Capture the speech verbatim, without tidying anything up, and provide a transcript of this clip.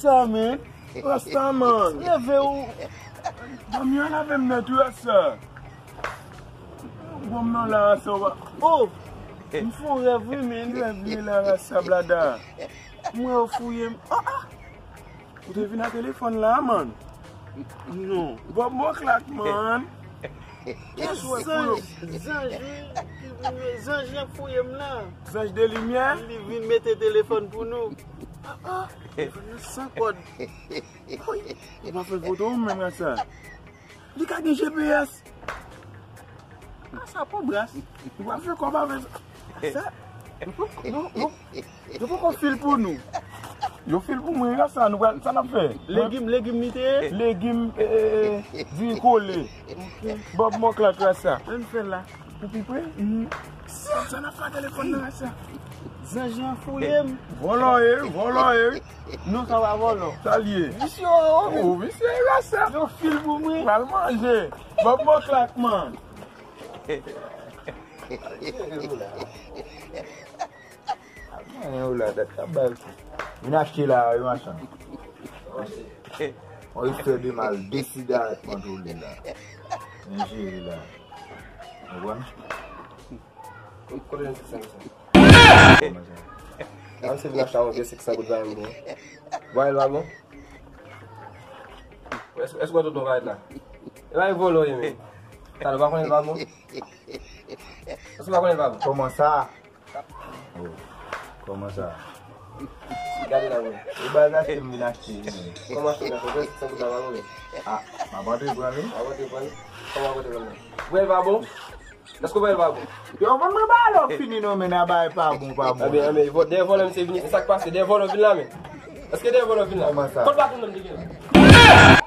Rasta, man. Rasta, man. Leve ou. Dòmi an lave m nèt, wi, Rasta. Bon, m nan la, Rasta, w pa. Oh! M fè yon rèv, wi, men. Rèv li la, Rasta, blada. M wè yo fouye m. Ah, ah! Ou te vin a telefòn la, man. Non. Bob Moklak, man. Zanj, zanj, wi, zanj lan fouye m la. Zanj de limyè? Li vin mete telefòn pou nou. Ah, ah, telefòn nan san kòd. Ou pa fè foto ou menm, Rasta? Li ka gen G P S. Rasta, pran bras. Ou pa fè kòb avè sa. Sa, nou, nou, nou, Yo poko fil pou nou. Yo fil pou mwen, Rasta, nou pral, sa n ap fè? Legim, legim li te ye? Legim, eh, eh, eh, diri kole. Ok. Bob Moklak, Rasta. Ann fè la. Pou pi pre? Mhm. Sa n ap fè a telefòn nan, Rasta? Zanj lan fouye m. Vòlò ye, vòlò ye. Non, sa pa vòlò. Sa l ye? Visye, oh, oh, visye, Rasta. Yo fil pou mwen. Pral manje. Bob Moklak, man. Anyen ou la, dat k ap bay kou. Vin achte la, wi, machann. Yon istwa de mal, de sigarèt mwen tou li la. Vin jere la. Ou konprann? Kote yon ti senk san? Kòman sa? An se vin achte avèk yon senk san goud ba mwen. Vwayèl pa bon? Èske, èske w wè tonton vwayèl la? E pa yon vòlò ye, men. Talè, ou pa konnen l pa bon? Èske w pa konnen l pa bon? Kòman sa? Oh, kòman sa? Gade la, wi. E bagay achte m vin achte, wi. Kòman achte la? Kòman achte la? Ah, m ap antre pran li. M ap antre pran li. Kòman w ap antre pran li? Ou wè l pa bon? Èske w wè l pa bon? Yo, ban mwen bagay la w fini non, men nan bagay pa bon, pa bon. Anben, anben, vò-, dèyè vòlò misye vini, se sa k pase, dèyè vòlò vin la, men. Èske dèyè vòlò vin la? Kòman sa? Kot baton nan m te gen la?